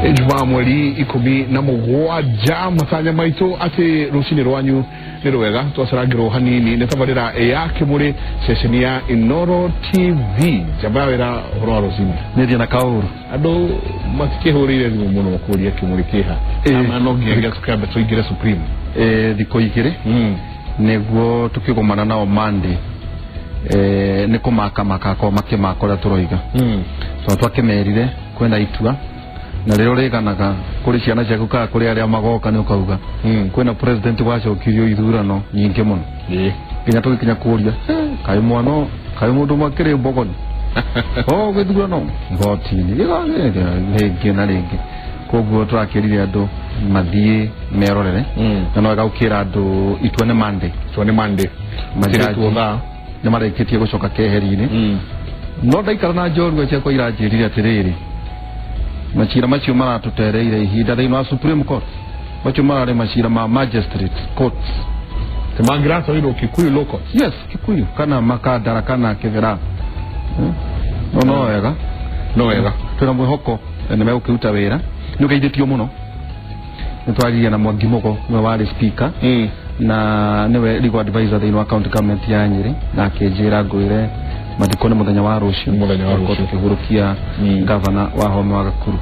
Ijumaa 17, matanya maitũ atĩ rũcinĩ rwanyu nĩ rwega. Twacarangĩrwo hanini nĩ tabarĩra ya Kĩmũrĩ, ceceni ya Inoro TV. Njamba ya wĩra, ũhoro wa rũcinĩ? Nĩ na kaũru. Andũ matikĩhũrĩire thimũ mũno kũria Kĩmũrĩ kĩha. Na no nginya tũkĩambe tũingĩre Supreme. Thikũ 2 nĩguo tũkĩgomana nao Monday, nĩ kũmaka makakorwo makĩmaka ũrĩa tũroiga, tondũ twakĩmerire kwĩna itua na rĩrĩa ũrĩganaga kũrĩ ciana ciaku kana kũrĩ arĩa magoka nĩ ũkauga kwĩna president wacokirio ithurano nyingĩ mũno nginya tũgĩkinya kũria, "Eh, kaĩ mwana kaĩ mũndũ makĩrĩ mbogoni o gĩthurano igoti-inĩ rĩngĩ na rĩngĩ." Koguo tũrakĩrire andũ mathiĩ merorere na no wega gũkĩra andũ itua nĩ Monday. Itua nĩ Monday. Majaji. Tirĩtwo thaa nĩ marĩkĩtie gũcoka keheri-inĩ, no ndaikara na njorua ciakwa iranjĩrire atĩrĩrĩ, macira macio maratũtereire ihinda thĩinĩ wa Supreme Court, macio mararĩ macira ma magistrate courts. Mangĩratwarirwo Kikuyu Law Court. Yes, Kikuyu kana Makandara kana Kĩbĩra. No no wega. No wega. Twĩna mwĩhoko nĩ megũkĩruta wĩra. Nĩ ũgeithĩtio mũno. Nĩ twaririe na Mwangi Mugo, nĩwe warĩ speaker na nĩwe legal advisor thĩinĩ wa county government ya Nyĩrĩ, na akĩnjĩra ngwĩre mathiko nĩ mũthenya wa rũciũ. Mũthenya wa rũciũ. Tũkĩhurũkia gavana wa Homa wa Gakuru.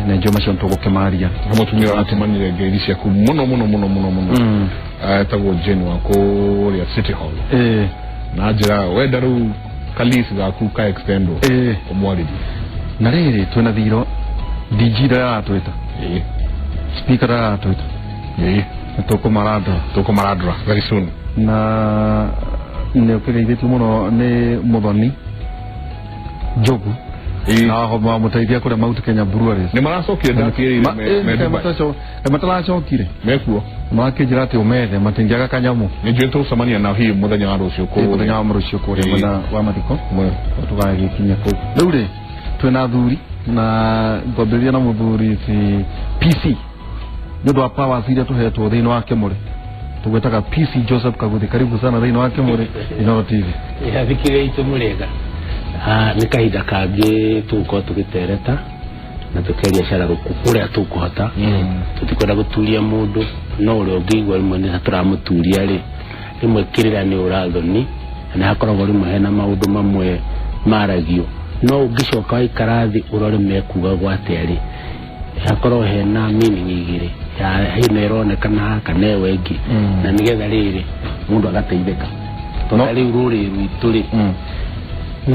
Na njũ macio nĩtũgũkĩmaria. Mũtumia ũratũmanire ngeithi ciaku mũno mũno mũno mũno mũno, etagwo Jane wa kũrĩa City Hall, na njĩra wenda rĩu kalisi gaku ka extendwo, ũmwarĩrie. Na rĩrĩ twĩna thiro DG ndaratwĩta, speaker ndaratwĩta, nĩ tũkũmarandũra. Tũkũmarandũra very soon. Na nĩ ũkĩgeithĩtio mũno nĩ Mũthoni Njogu na wahoma wa mũteithia kũrĩa Mount Kenya Breweries. Nĩ maracokire, ndakĩrĩire me Dubai. Mataracokire. Mekuo. Makĩnjĩra atĩ ũmethe matingĩaga kanyamũ. Nĩ njũĩ tũgũcemania nao hihi mũthenya wa rũciũ kũrĩa, mũthenya wa rũciũ kũrĩa, mwena wa mathiko tũgagĩkinya kũu. Rĩu rĩ twĩna athuri na ngwambĩrĩria na mũthuri ti PC, nĩ ũndũ wa powers iria tũhetwo thĩinĩ wa Kĩmũrĩ tũgwĩtaga PC Joseph Kaguthi. Karibu sana thĩinĩ wa Kĩmũrĩ, Inoro TV. Athikĩrĩria itũ, mũrĩega? Nĩ kahinda kangĩ tũgũkorwo tũgĩtereta na tũkeria cara ũrĩa tũkũhota. Tũtikwenda gũturia mũndũ, no ũrĩa ũngĩigua rĩmwe nĩ ta tũramũturia rĩ, rĩmwe kĩrĩra nĩ ũrathoni, na nĩ hakoragwo rĩmwe hena maũndũ mamwe maragio, no ũngĩcoka waikara thĩ ũrore mekugagwo atĩa rĩ, hakorwo hena meaning igĩrĩ ya ĩno ĩronekana kana ĩyo ĩngĩ, na nĩgetha rĩrĩ mũndũ agateithĩka, tondũ rĩu rũrĩrĩ rwitũ rĩ,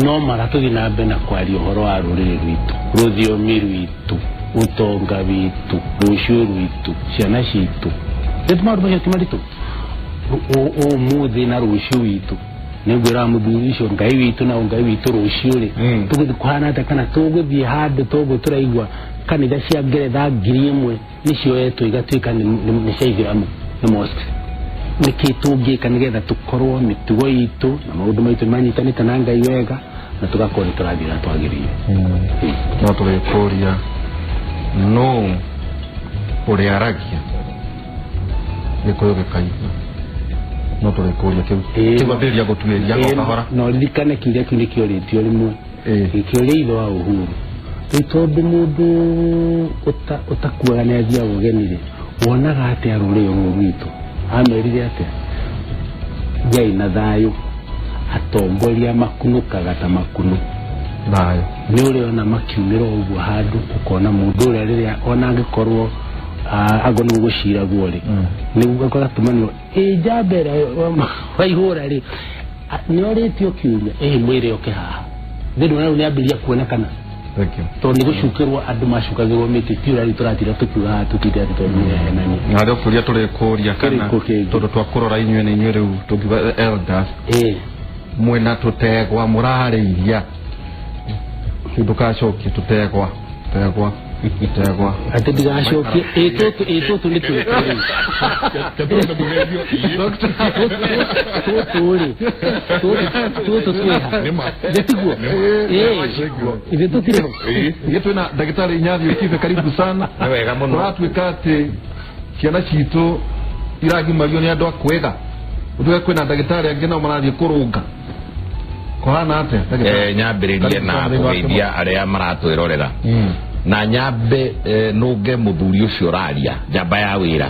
no mara tũthiĩ na mbere na kwaria ũhoro wa rũrĩrĩ rwitũ, rũthiomi rwitũ, ũtonga witũ, rũciũ rwitũ, ciana citũ. Nĩ maũndũ macio ti maritũ. Ũmũthĩ na rũciũ witũ, nĩ ngwĩra mũthuri ũcio Ngai witũ na Ngai witũ rũciũ rĩ, tũgũthiĩ kũhana atĩa, kana tũgũthiĩ handũ toguo tũraigua kanitha cia Ngeretha 1000 nĩcioetwo igatuĩka nĩ cia Ithĩramu, nĩ mosque. Nĩkĩ tũngĩka nĩgetha tũkorwo mĩtugo itũ na maũndũ maitũ nĩ manyitanĩte na Ngai wega na tũgakorwo nĩ tũrathiĩ ũrĩa twagĩrĩire? No tũgĩkũria no ũrĩa aragia Gĩkũyũ gĩkaigua, no tũgĩkũria kĩu kĩu ambĩrĩria gũtuĩria o kahora. Na ũririkane kĩũria kĩu nĩ kĩorĩtio rĩmwe, gĩkĩũria ithe wa Uhuru rĩu, tondũ mũndũ ũtakuaga nĩ athiaga ũgeni rĩ, wonaga atĩa rũrĩrĩ rũrũ rwitũ? Amerire atĩa? Ngai na thayũ, atongoria makunũkaga ta makunũ. Thayũ. Nĩ ũrĩona makiumĩra o ũguo handũ, ũkona mũndũ ũrĩa rĩrĩa ona angĩkorwo angorwo nĩ gũciragwo rĩ, nĩguo agatũmanio ĩ njamba ĩrĩa wa ihũra rĩ, nĩ orĩtio kĩũria ĩ mwĩre oke haha thĩinĩ wa rĩu nĩ ambĩrĩria kuonekana. Thank you. Tondũ nĩ gũcukĩrwo andũ macukagĩrwo mĩtĩ, ti ũrĩa rĩu tũratinda tũkiuga haha, tũtinde atĩ tondũ nĩ henania. Na rĩo kũria tũrĩkũria kana Kĩrĩkũ kĩngĩ? Tondũ twakũrora inyuĩ nĩ inyuĩ rĩu tũngiuga elders, mwĩna tũtegwa mũrarĩithia, rĩu ndũgacokie tũtegwa tegwa tegwa. Atĩ ndigacokie ĩ tũtũ, ĩ tũtũ nĩ tũrĩkũ rĩu? Tũtũ rĩ, tũtũ twĩha? Nĩ tiguo ithuĩ tũtirĩ ho. Ithuĩ twĩna ndagĩtarĩ Inyathi Okibe, karibu sana. Nĩ wega mũno. Kũratuĩka atĩ ciana citũ iragimario nĩ andũ a kwĩga, ũtuĩke kwĩna ndagĩtarĩ angĩ nao marathiĩ kũrũnga, kũhana atĩa, ndagĩtarĩ? Nyambĩrĩrie Karibu na sana thĩinĩ wa kũgeithia arĩa maratwĩrorera. Na nyambe nũnge mũthuri ũcio ũraria njamba ya wĩra.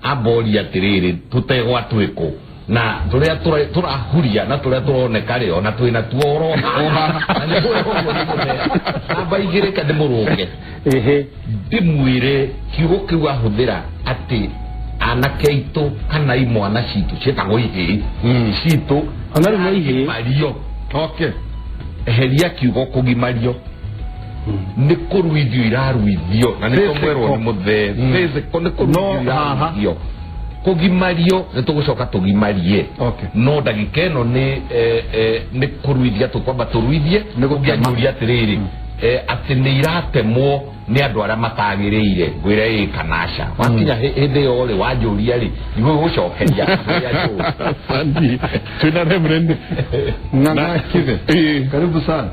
Amboria atĩrĩrĩ, tũtegwa twĩkũ na tũrĩa tũrahuria na tũrĩa tũroneka rĩ, ona twĩna tuo oro haha. Na nĩ ũguo nĩ mũthee. Namba igĩrĩ, ka ndĩmũrũnge, ndĩmwĩre kiugo kĩu ahũthĩra atĩ anake aitũ kana imwana citũ ciĩtagwo ihĩĩ citũ. Ona rĩu no ihĩĩ. Kũgimario. Eheria kiugo kũgimario, nĩ kũruithio iraruithio, na nĩ tũmwerwo nĩ mũthee physical, nĩ kũruithio. No, haha. Iraruithio. Kũgimario nĩ tũgũcoka tũgimarie. No ndagĩka ĩno nĩ nĩ kũruithia, tũkwamba tũruithie. Nĩ gũtema. Ũngĩanjũria atĩrĩrĩ, atĩ nĩ iratemwo nĩ andũ arĩa matagĩrĩire, ngwĩre ĩ kana aca. Wakinya hĩndĩ ĩyo rĩ, wanjũria rĩ, ndigũgũcokeria ũrĩa njũĩ. Twĩna Reverend Ng'ang'a Kibe. Karibu sana.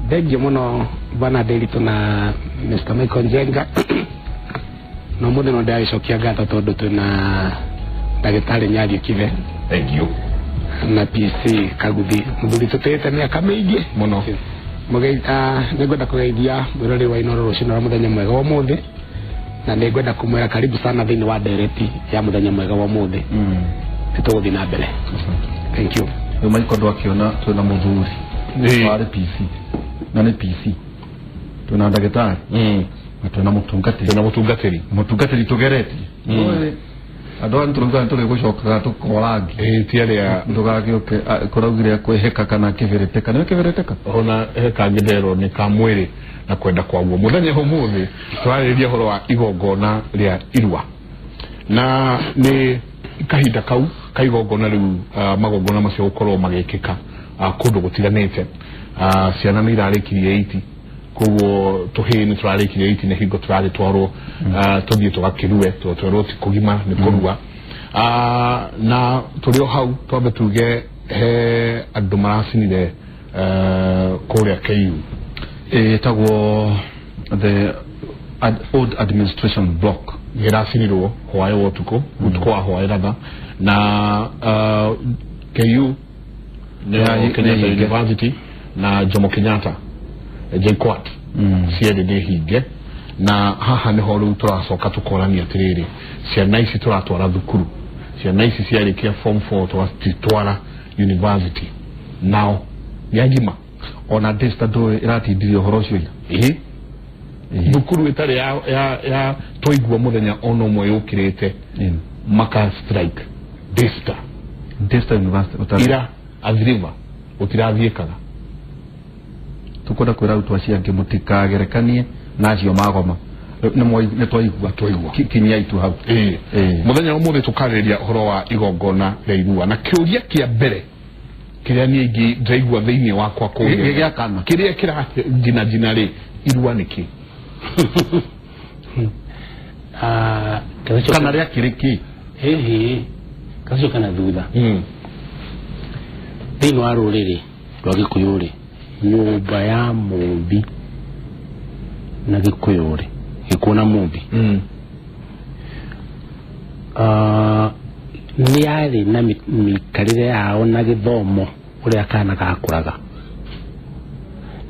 Thengio mũno, bwana Ndiritu na Mr. Michael Njenga. Na ũmũthĩ no ndĩragĩcokia ngatho tondũ twĩna ndagĩtarĩ Nyario Kibe Thank you. na PC Kaguthi, mũthuri tũtĩĩte mĩaka mĩingĩ mũno. Nĩngwenda kũgeithia mwĩrori wa Inooro rũcinĩ rwa mũthenya mwega wa ũmũthĩ, na nĩngwenda kũmwĩra karibu sana thĩinĩ wa ndereti ya mũthenya mwega wa ũmũthĩ. Nĩ tũgũthiĩ na mbere. Thank you. Rĩu Michael, ndwakiona twĩna mũthuri warĩ PC, na nĩ PC, twĩna ndagĩtarĩ na twĩna mũtungatĩri. Twĩna mũtungatĩri. Mũtungatĩri tũgeretie. Ũĩ, andũ aya nĩtũrauga nĩtũrĩgũcokaga tũkorangi. Ĩ, ti arĩa ndũgagĩũke kũraugire kwĩhĩka kana kĩbĩrĩtĩka, nĩwe kĩbĩrĩtĩka. Ona he kangĩ nderwo nĩ ka mwĩrĩ na kwenda kwaguo. Mũthenya wa ũmũthĩ tũrarĩrĩria ũhoro wa igongona rĩa irua, na nĩ kahinda kau ka igongona rĩu, magongona macio gũkorwo magĩkĩka kũndũ gũtiganĩte. Ciana nĩ irarĩkirie 8, koguo tũhĩĩ nĩ tũrarĩkirie 8, nĩ hingo tũragĩtwarwo tũthiĩ tũgakĩrue, twerwo ti kũgima, nĩ kũrua. Na tũrĩ o hau, twambe tuge he andũ maracinire kũrĩa KU. Ĩtagwo the old administration block. Ĩracinirwo hwaĩ wa ũtukũ, ũtukũ wa hwaĩ ratha, na KU nĩyo Kenyatta nĩ hinge. University na Jomo Kenyatta, JKUAT, cierĩ nĩ hinge. Na haha nĩho rĩu tũracoka tũkorania atĩrĩrĩ, ciana ici tũratwara thukuru, ciana ici ciarĩkia form 4 tũgacitwara university, nao nĩ agima? Ona Daystar ndũĩ ĩratindirie ũhoro ũcio ira. Ĩĩ, thukuru ĩtarĩ ya twaigua mũthenya ona ũmwe yũkĩrĩte maka strike, Daystar. Daystar University ũtarĩ. Ira Athi River gũtirathiĩkaga. Tukwenda kwĩra arutwo acio angĩ mũtikagerekanie na acio magoma. Nĩ twaigua. Twaigua. Kinyia itu hau. Ĩĩ. Ĩĩ. Mũthenya wa ũmũthĩ tũkarĩrĩria ũhoro wa igongona rĩa irua, na kĩũria kĩa mbere kĩrĩa niĩ ingĩ ndĩraigua thĩinĩ wakwa kũrĩa Gĩ gĩa kana. kĩrĩa kĩra njina rĩ, irua nĩ kĩ? Kana rĩa kĩrĩ kĩ? Hihi gacoka na thutha. Thĩinĩ wa rũrĩrĩ rwa Gĩkũyũ rĩ, nyũmba ya mũmbi na Gĩkũyũ rĩ, Gĩkũyũ na mũmbi, nĩ yarĩ na mĩikarĩre yao na gĩthomo ũrĩa kana gakũraga,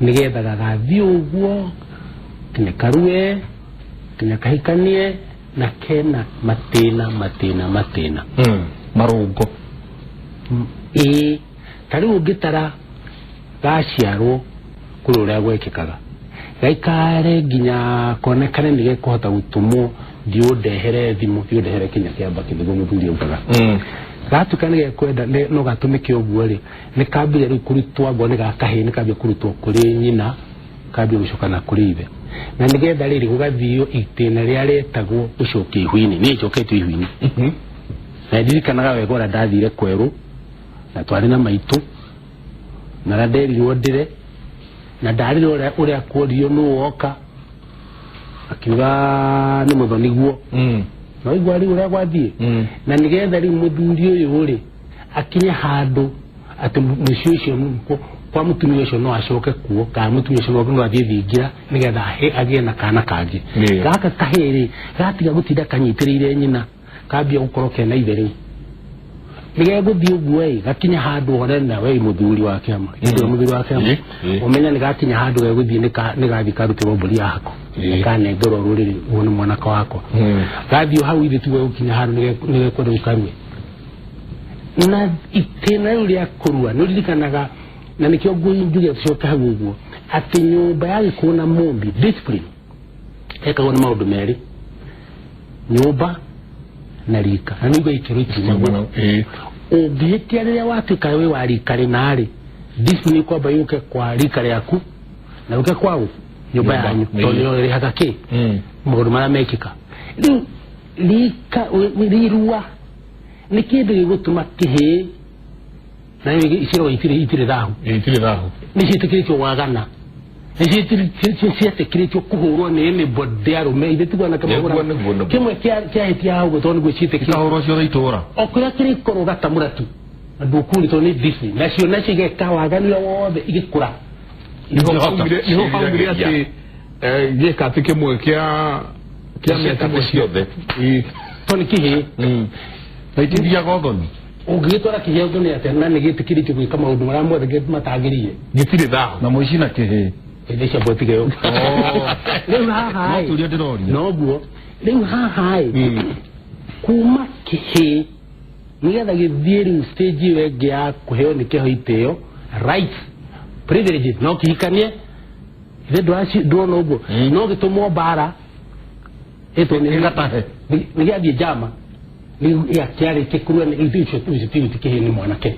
nĩgetha gagathiĩ ũguo nginya karue, nginya kahikanie, na kena matĩna matĩna matĩna. Marũngo. Ĩĩ, ta rĩu ũngĩtara gaciarwo kũrĩ ũrĩa gwekĩkaga, gaikare nginya konekane nĩ gekũhota gũtũmwo, thiĩ ũndehere thimũ, thiĩ ũndehere kinya kĩamba kĩnĩguo mũthuri augaga. Gatuĩka nĩ gekwenda no gatũmĩke ũguo rĩ, nĩ kambire rĩu kũrutwo, angorwo nĩ ga kahĩĩ, nĩ kambia kũrutwo kũrĩ nyina, kambia gũcoka na kũrĩ ithe, na nĩgetha rĩrĩ gũgathio itĩna rĩa rĩetagwo gũcokia ihu-inĩ. Niĩ njoketio ihu-inĩ, na ndirikanaga wega ũrĩa ndathire kwerũ na twarĩ na maitũ, na ũrĩa nderirwo ndĩre, na ndarĩra ũrĩa kuorio nũ woka akiuga nĩ mũthoniguo. No igua rĩu ũrĩa gwathiĩ, na nĩgetha rĩu mũthuri ũyũ rĩ akinye handũ atĩ mũciĩ ũcio kwa mũtumia ũcio no acoke kuo, kana mũtumia ũcio no athiĩ thingira nĩgetha agĩe na kana kangĩ. Gaka kahĩĩ rĩ, gatiga gũtinda kanyitĩrĩire nyina, kambia gũkorwo kena ithe. Rĩu nĩgegũthiĩ ũguo ĩ, gakinya handũ hore na we mũthuri wa kĩama. Ndũĩ mũthuri wa kĩama? Ĩ. Ũmenya nĩ gakinya handũ gegũthiĩ, nĩ gathiĩ karutĩrwo mbũri ya hako. Kanengerwo rũrĩrĩ ũguo nĩ mwanake wakwa. Gathiĩ hau ithe tuge gũkinya handũ nĩgekwenda gũkarue na itĩna rĩu rĩa kũrua. Nĩ ũririkanaga, na nĩkĩo njuge tũcoke hau ũguo, atĩ nyũmba ya Gĩkũyũ na Mũmbi discipline ekagwo nĩ maũndũ merĩ, nyũmba na rika, na nĩuga ikĩro itiumagwo. Ũngĩhĩtia rĩrĩa watuĩka wĩ wa rika rĩna-rĩ, discipline kwamba yũke kwa rika rĩaku na yũke kwa ũ nyũmba yanyu, tondũ nĩyo ĩrĩhaga kĩ maũndũ marĩa mekĩka. Rĩu rika rirua nĩ kĩndũ gĩgũtũma kĩhĩĩ na iciragwo itirĩ thahu. Itirĩ thahu. Nĩ ciĩtĩkĩrĩtio wagana, nĩ ciĩtĩkĩrĩtio kũhũrwo nĩ anybody arũme ithe tiguo anake mahũraga. Nĩguo. Kĩmwe kĩahĩtia hau ũguo tondũ nĩguo ciĩtĩkĩrĩtio. Ikahũrwo ciothe itũra. O kũrĩa kĩrĩkorwo gatamũra tu na ndũkũri tondũ nĩ discipline, nacio igeka waganu ũrĩa wothe igĩkũra. Niho haumire atĩ gĩka atĩ kĩmwe kĩa mĩaka ciothe. Tondũ nĩ kĩhĩĩ. Na itithiaga ũthoni. Ũngĩgĩtwara kĩhĩĩ ũthoni atĩa na nĩ gĩtĩkĩrĩtio gwĩka maũndũ marĩa mothe matagĩrĩire? Gĩtirĩ thahu. Na mũici na kĩhĩĩ. Hĩndĩ icio mbotige ũ. Rĩu haha ĩ. No turia ndĩroria. Noguo. Rĩu haha ĩ. Kuma kĩhĩĩ nĩgetha gĩthiĩ rĩu stage ĩyo ĩngĩ ya kũheo nĩ kĩho itĩo rights privileges no kĩhikanie ithe ndwona ũguo no gĩtũmwo mbara ĩtwo nĩ Gĩgatahe. Nĩ gĩathiĩ njama kĩarĩ kĩkurua nĩ icio ti kĩhĩĩ nĩ mwanake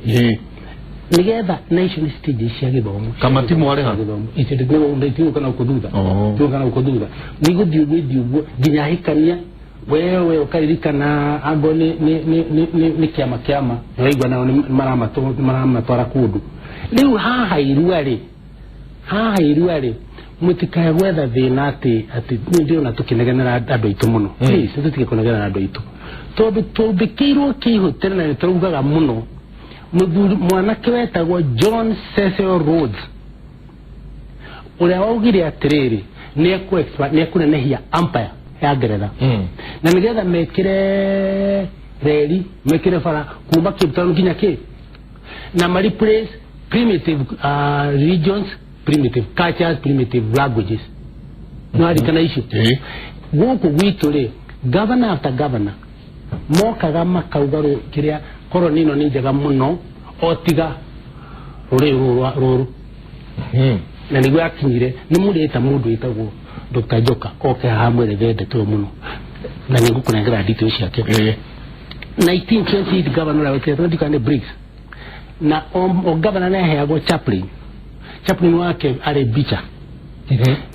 nĩgetha na icio nĩ stage cia gĩthomo. Kamati mwarĩ ha? Icio ndigũka na gũkũ thutha. Ndigũka na gũkũ thutha. Nĩgũthiĩ ũguo ithiĩ ũguo nginya ahikania wewe ũkaririkana ango nĩ kĩama kĩama nĩwaigua nao nĩ maramatwara kũndũ. Rĩu haha irua rĩ mũtikae gwetha thĩna atĩ nĩ ndĩrona tũkĩnegenera andũ aitũ mũno. Please tũtige kũnegenera andũ aitũ tondũ tũmbĩkĩirwo kĩihũ tene na nĩtũraugaga mũno. Mũthuri mwanake wetagwo John Cecil Rhodes ũrĩa waugire atĩrĩrĩ nĩekũnenehia empire ya Ngeretha na nĩgetha mekĩre reri mekĩre bara kuma Cape Town nginya kĩ na ma replace primitive religions, primitive cultures, primitive languages. No arikana icio gũkũ gwitũ rĩ, governor after governor mokaga makauga kĩrĩa koroni ĩno nĩ njega mũno o tiga rũrĩrĩ rũrũ na nĩguo yakinyire nĩ mũrĩta mũndũ wĩtagwo Dr. Njoka oke haha mwerethe ndeto ĩyo mũno na nĩ ngũkũnengera details ciake. 1928 governor ũrĩa wekĩrĩtwo ndikana nĩ Briggs na o governor nĩ aheagwo chaplain. Chaplain wake arĩ Bicha.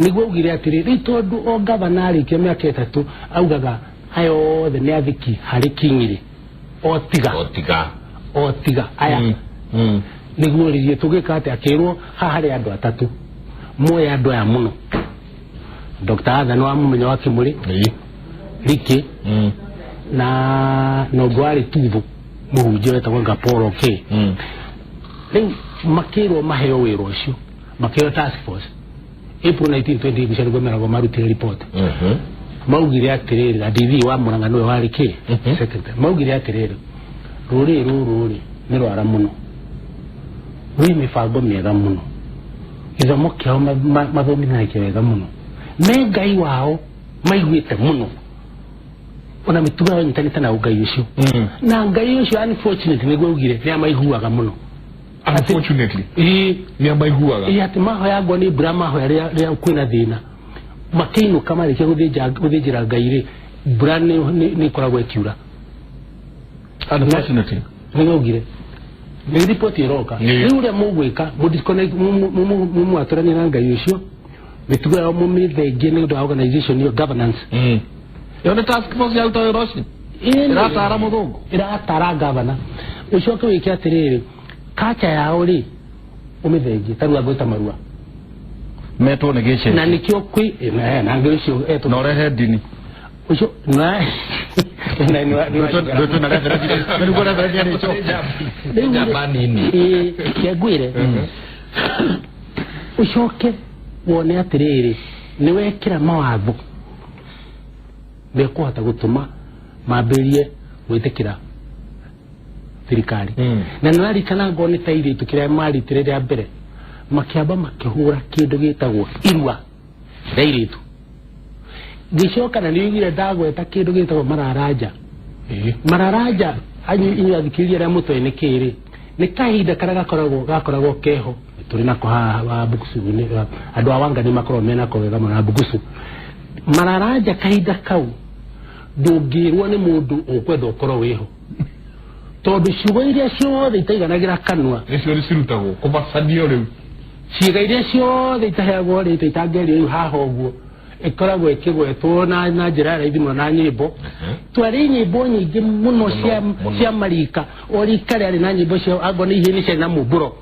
Nĩguo augire atĩrĩ rĩu tondũ o governor arĩkia mĩaka ĩtatũ augaga aya othe nĩ athiki harĩ king rĩ o tiga aya nĩguo rĩrie tũgĩka atĩ akĩrwo haha harĩ andũ atatũ moya andũ aya mũno. Dr. Adhan wa mũmenyo wa Kĩmũrĩ Riki na nongo arĩ Tuthu mũhunjia wetagwo Ngapolo K. Rĩu makĩrwo maheo wĩra ũcio makĩrwo task force April 1920 icio nĩguo meragwo marutire report. Maugire atĩrĩrĩ na DV wa Murang'a nĩwe warĩ kĩ secretary. Maugire atĩrĩrĩ rũrĩrĩ rũrũ rĩ nĩ rwara mũno rwĩ mĩbango mĩega mũno gĩthomo kĩao mathomithanĩtie wega mũno me Ngai wao maiguĩte mũno ona mĩtugo yao ĩnyitanĩte na Ngai ũcio na Ngai ũcio unfortunately nĩguo augire nĩ amaiguaga mũno. Unfortunately nĩ amaiguaga. Atĩ mahoya ngwa nĩ mbura mahoya rĩrĩa kwĩna thĩna makĩinũka marĩkia gũthĩnjĩra Ngai rĩ mbura nĩ ĩkoragwo ĩkiura. Unfortunately nĩguo augire nĩ ripoti ĩroka rĩu ũrĩa mũgwĩka mũmwatũranie na Ngai ũcio mĩtugo yao mũmĩthengie nĩ ũndũ wa organization ĩyo governance. Ĩyo nĩ task force yaruta wĩra ũcio ĩratara mũthũngũ ĩratara governor ũcoke wĩke atĩrĩrĩ culture yao rĩ ũmĩthengie ta rĩu angwĩta marua metwo nĩ gĩceci na nĩkĩo kwĩ na ngĩ ũcio etwo na ũrehe ndini ũcio na kĩangwĩre ũcoke wone atĩrĩrĩ nĩ wekĩra mawatho mekũhota gũtũma mambĩrĩrie gwĩtĩkĩra thirikari na nĩ waririkana ngorwo nĩ ta airĩtu kĩrĩa maritire rĩa mbere makĩamba makĩhũra kĩndũ gĩtagwo irua rĩa airĩtu. Ngĩcoka na nĩugire ndagweta kĩndũ gĩtagwo mararanja. Mararanja inyuĩ athikĩrĩria arĩa mũtoĩ nĩ kĩrĩ, nĩ kahinda karĩa gakoragwo keho tũrĩ nako haha wa Bukusu, andũ a Wanga nĩ makoragwo menako wega mũno na Bukusu. Mararanja kahinda kau ndũngĩrwo nĩ mũndũ ũkwenda ũkorwo wĩho, tondũ ciugo iria ciothe itaiganagĩra kanua nĩcio nĩcirutagwo kũbacanio rĩu. Ciĩga iria ciothe itaheagwo rĩtwa itangĩario rĩu haha ũguo ĩkoragwo ĩkĩgwetwo na njĩra ya raithi mũno na nyĩmbo. Twarĩ nyĩmbo nyingĩ mũno cia marika, o rika rĩarĩ na nyĩmbo ciao, angorwo nĩ ihĩĩ nĩ ciarĩ na mũmbũro.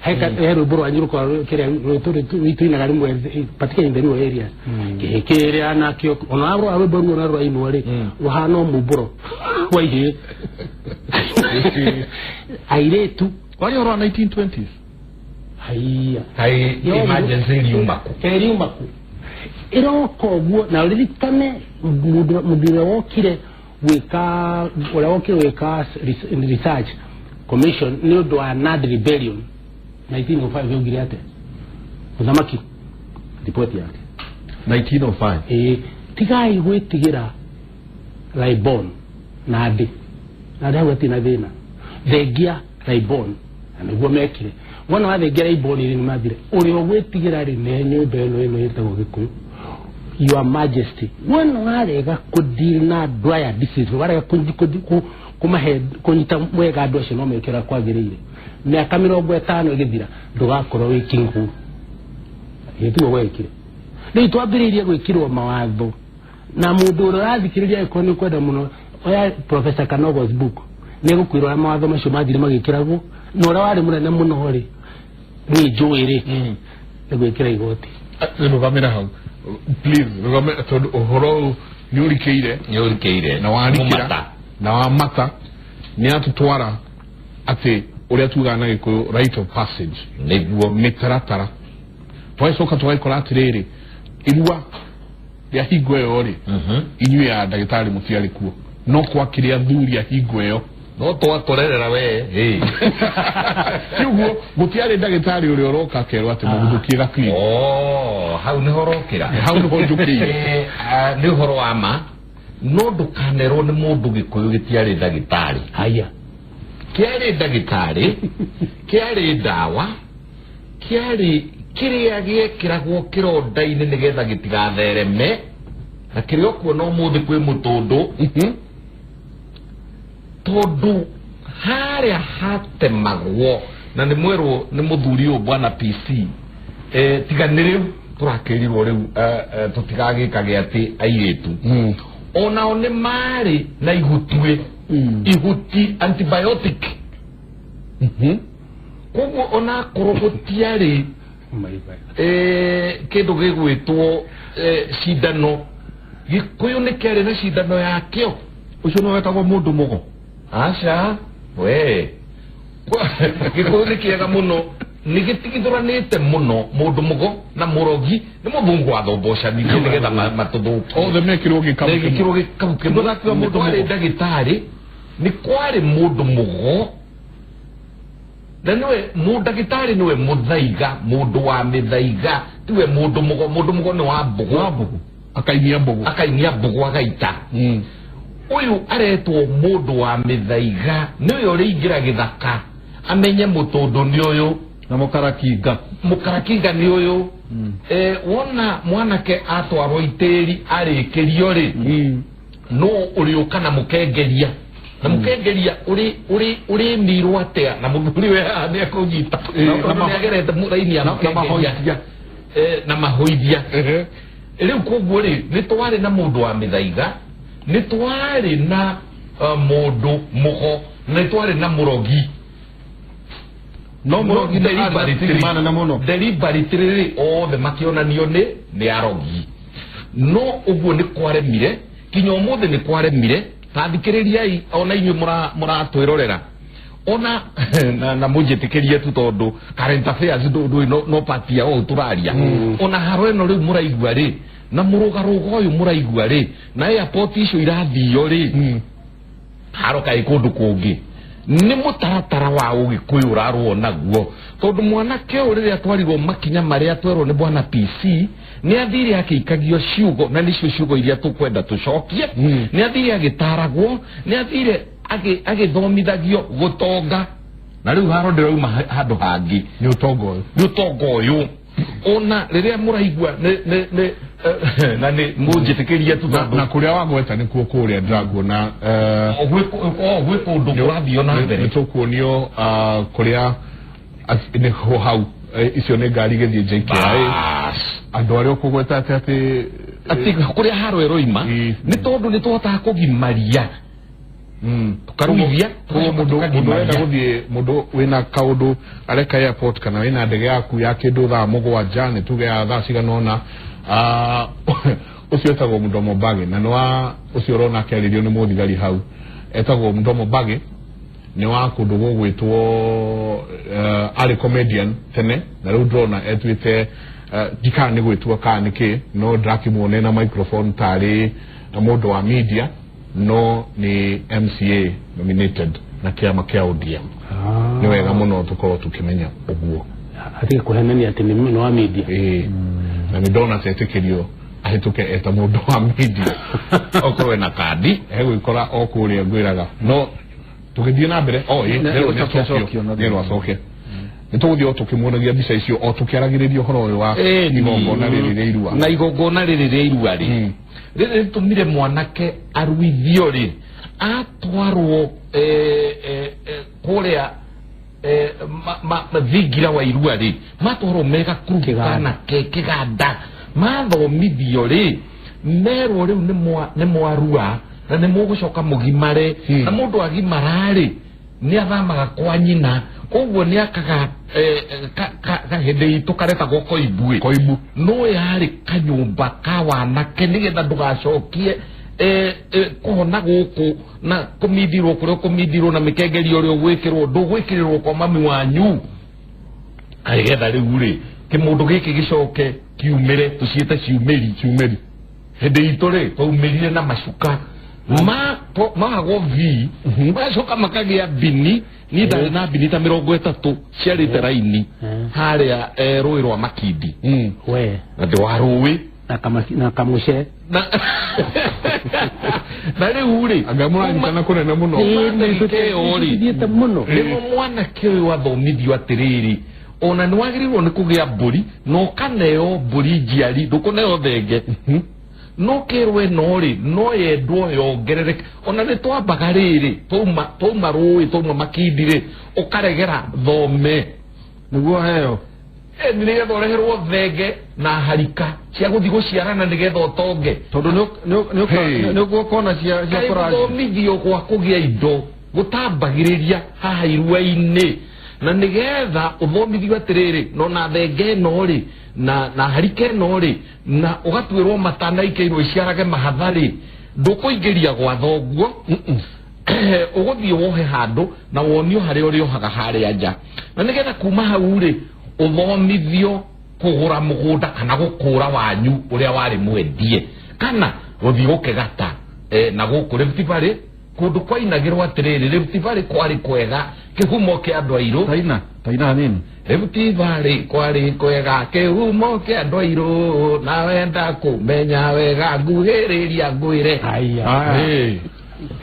He rwĩmbo rwanyu rũkoragwo kĩrĩa twinaga rĩmwe, particularly in the rural areas, kĩhĩ kĩrĩa nakĩo ona rwa rwĩmbo ruo na rwainwo rĩ rũhana o mũmbũro wa ihĩĩ airĩtu. Warĩ ũhoro wa 1920s. Haiya. Kaĩ emergency riuma kũ? Riuma kũ ĩroka ũguo. Na ũririkane mũndũ ũrĩa wokire gwĩka, ũrĩa wokire gwĩka research commission nĩ ũndũ wa Nandi Rebellion 1905 yaugire atĩa? Mũthamaki ripoti yake. 1905. Ĩĩ, tigai gwĩtigĩra Laibon Nandi, Nandi hau hatirĩ na thĩna, thengia Laibon, na nĩguo mekire. Wona wathengia Laibon rĩ, nĩ mathire. Ũrĩa ũgwĩtigĩra rĩ nĩ nyũmba ĩno ĩtagwo Gĩkũyũ, Your Majesty. Wona warega kũdeal na andũ aya discipline, warega kũmahe kũnyita wega andũ acio no meke ũrĩa kwagĩrĩire, mĩaka 50 ĩgĩthira ndũgakorwo wĩ king who tiguo gwekire. Rĩu twambĩrĩirie gwĩkĩrwo mawatho na mũndũ ũrĩa ũrathikĩrĩria, angĩkorwo nĩ ũkwenda mũno, oya Professor Kanogo's book, nĩ egũkwĩra ũrĩa mawatho macio mathire magĩkĩragwo, na ũrĩa warĩ mũnene mũno rĩ, niĩ njũĩ rĩ, nĩ gwĩkĩra igoti. Rũgamĩra hau please, rũgamĩra, tondũ ũhoro ũyũ nĩ ũrikĩire. Nĩ ũrikĩire. Na warikĩra. Mũmata. Na wamata nĩ atũtwara atĩ ũrĩa tugaga na Gĩkũyũ rite of passage. Nĩguo. Mĩtaratara twagĩcoka tũgagĩkora atĩrĩrĩ, irua rĩa hingo ĩyo rĩ, inyuĩ ya ndagĩtarĩ mũtiarĩ kuo, no gwakĩrĩ athuri a hingo ĩyo. No twatũrerera we ĩ. Ti ũguo gũtiarĩ ndagĩtarĩ ũrĩa ũroka akerwo atĩ mũguthũkie gaclip. Oh, hau nĩho ũrokĩra. Hau nĩho njũkĩire. Nĩ ũhoro wa ma, no ndũkanerwo nĩ mũndũ Gĩkũyũ gĩtiarĩ ndagĩtarĩ. Haya. Kĩarĩ ndagĩtarĩ, kĩarĩ ndawa, kĩarĩ kĩrĩa gĩekĩragwo kĩronda-inĩ nĩgetha gĩtigathereme, na kĩrĩa ũkuona ũmũthĩ kwĩ mũtũndũ, tondũ harĩa hatemagwo na nĩ mwerwo nĩ mũthuri ũyũ bwana PC, tiga nĩ rĩu tũrakĩrirwo rĩu, tũtigagĩkage atĩ airĩtu onao nĩ marĩ na ihutuĩ, ihuti antibiotic. Koguo onakorwo gũtiarĩ kĩndũ gĩgwĩtwo cindano, Gĩkũyũ nĩ kĩarĩ na cindano yakĩo. Ũcio nĩ wetagwo mũndũ mũgo. Aca we, Gĩkũyũ nĩ kĩega mũno, nĩ gĩtigithũranĩte mũno mũndũ mũgo na mũrogi. Nĩ mũthũngũ wathombocanirie nĩgetha matũthũkie. Othe mekĩrwo gĩkabu kĩmwe. Gĩkĩrwo gĩkabu kĩmwe. Ndũgakiuga Nĩ mũndũ kwarĩ mũgo. ndagĩtarĩ, nĩ kwarĩ mũndũ mũgo, na nĩwe mũndagĩtarĩ, nĩwe mũthaiga, mũndũ wa mĩthaiga, tiwe mũndũ mũgo. Mũndũ mũgo nĩ wa mbũgũ. Wa mbũgũ. Akainia mbũgũ. Akainia mbũgũ agaita. Ũyũ aretwo mũndũ wa mĩthaiga, nĩwe ũrĩingĩra gĩthaka amenye mũtũndũ nĩ ũyũ. Na mũkarakinga. Mũkarakinga nĩ ũyũ. Wona mwanake atwarwo itĩri arĩkĩrio rĩ, no ũrĩũka na mũkengeria, na mũkengeria ũrĩmirwo atĩa na mũthuri we haha nĩ ekũnyita Na na nĩagerete raini ya na mũkengeria. mahoithia. Na mahoithia. Rĩu koguo rĩ, nĩ twarĩ na mũndũ wa mĩthaiga, nĩ twarĩ na mũndũ mũgo, na nĩ twarĩ na mũrogi. No mũrogi nĩ arĩ na stigma nene mũno. Deliberately rĩ, othe makĩonanio nĩ arogi, no ũguo nĩ kwaremire, kinya ũmũthĩ nĩ kwaremire. Ta thikĩrĩriai ona inyuĩ mũratwĩrorera ona na mũnjĩtĩkĩrie tu, tondũ current affairs ndũĩ no part ya ũũ tũraria. Ona haro ĩno rĩu mũraigua rĩ, na mũrũgarũga ũyũ mũraigua rĩ, na airport icio irathio rĩ, haro kaĩ kũndũ kũngĩ nĩ mũtaratara wa Ũgĩkũyũ ũrarwo naguo, tondũ mwanake ũyũ rĩrĩa twarirwo makinya marĩa twerwo nĩ bwana PC. Nĩ athire akĩikagio ciugo, na nĩcio ciugo iria tũkwenda tũcokie. Nĩ athire agĩtaragwo, nĩ athire agĩthomithagio gũtonga, na rĩu haro ndĩrauma handũ hangĩ. Nĩ ũtonga ũyũ. Nĩ ũtonga ũyũ ona rĩrĩa mũraigua nĩ na nĩ mũnjĩtĩkĩrie tu tondũ Na kũrĩa wagweta nĩkuo kũrĩa ndĩrakuona. O gwĩ kũndũ kũrathiĩ na mbere. Nĩ tũkuonio kũrĩa nĩho hau, icio nĩ ngari igĩthiĩ JKIA. Bas. Andũ arĩa ũkũgweta atĩ Atĩ kũrĩa haro ĩroima nĩ tondũ nĩ tũhotaga kũgimaria, tũkaruithia. Koguo mũndũ ũrenda gũthiĩ, mũndũ wĩna kaũndũ areka airport kana wĩna ndege yaku ya kĩndũ thaa 7, nĩ tuge ya thaa cigana ũna, ũcio etagwo Mdomo Bage, na nĩ wa ũcio ũrona akĩarĩrio nĩ mũthigari hau etagwo Mdomo Bage, nĩ wa kũndũ gũgwĩtwo, arĩ comedian tene, na rĩu ndĩrona etuĩte, ndikana nĩ gwĩtua kana nĩ kĩ, no ndĩrakĩmuona na microphone tarĩ mũndũ wa media, no nĩ MCA nominated na kĩama kĩa ODM. Nĩ wega mũno tũkorwo tũkĩmenya ũguo. Atige kũhenania atĩ nĩ wa media. Ĩĩ, na nĩ ndona tetĩkĩrio ahĩtũke eta mũndũ wa media. Okorwo ena kandi. Egwĩkora o kũrĩa ngwĩraga, no tũgĩthiĩ na mbere o ĩ Nĩ nĩerwo gũcokia nĩacokio. acokio na Nĩerwo acoke. Nĩ tũgũthiĩ o tũkĩmuonagia mbica icio o tũkĩaragĩrĩria ũhoro ũyũ wa igongona rĩrĩ rĩa irua. Na igongona rĩrĩ rĩa irua rĩ, rĩrĩ rĩtũmire mwanake aruithio rĩ, atwarwo kũrĩa thingira wa irua rĩ, matwarwo mega Kĩganda. kanake kĩganda, mathomithio rĩ, merwo rĩu nĩ mwarua na nĩ mũgũcoka mũgimare. Na mũndũ agimara rĩ, nĩ athamaga kwa nyina, koguo nĩ akaga hĩndĩ itũ karetagwo koimbui. Koimbu. No yarĩ kanyũmba ka wanake nĩgetha ndũgacokie kũhona gũkũ na kũmindirwo kũrĩa ũkũmindirwo na mĩkengerio ũrĩa ũgwĩkĩrwo, ndũgwĩkĩrĩrwo kwa mami wanyu. Nĩgetha rĩu rĩ, kĩmũndũ gĩkĩ gĩcoke kiumĩre, tũciĩte ciumĩri. Ciumĩri. Hĩndĩ itũ rĩ, twaumĩrire na macuka mahagwo v, magacoka makagĩa mbini. Niĩ ndarĩ na mbini ta 30 ciarĩte raini harĩa rũĩ rwa Makindi. We. Na ndĩ wa rũĩ. Na kamuce. Na rĩu rĩ, Anga mũranyitana kũnene mũno. Ĩyo rĩ, Thiĩte mũno. Nĩguo mwanake ũyũ athomithio atĩrĩrĩ, ona nĩ wagĩrĩirwo nĩ kũgĩa mbũri na ũkaneo mbũri njiari, ndũkũneo thenge, no kĩrwo ĩno rĩ, no yendwo yongerereke. Ona nĩ twambaga rĩrĩ, twauma rũĩ, twauma Makindi rĩ, ũkaregera thome Nĩguo heo. Nĩgetha ũreherwo thenge na harika cia gũthiĩ gũciarana nĩgetha ũtonge. Tondũ Hey. nĩ ũkuona cia Kaĩ kũraci. Gũthomithio gwa kũgĩa indo gũtambagĩrĩria haha irua-inĩ, na nĩgetha ũthomithio atĩrĩrĩ, no na thenge ĩno rĩ, na harika ĩno rĩ, na ũgatuĩrwo mata na ikeirwo iciarage mahatha rĩ, ndũkũingĩria gwa thoguo, ũgũthiĩ wohe handũ na wonio harĩa ũrĩohaga harĩa nja, na nĩgetha kuma hau rĩ, ũthomithio kũgũra mũgũnda kana gũkũra wanyu ũrĩa warĩ mwendie, kana gũthiĩ gũkĩgata na gũkũ Rift Valley, kũndũ kwainagĩrwo atĩrĩrĩ, Rift Valley kwarĩ kwega, kĩhumo kĩa andũ airũ. Taina taina hanini. Rift Valley kwarĩ kwega, kĩhumo kĩa andũ airũ, na wenda kũmenya wega nguhĩrĩria ngwĩre. Haya. Hey.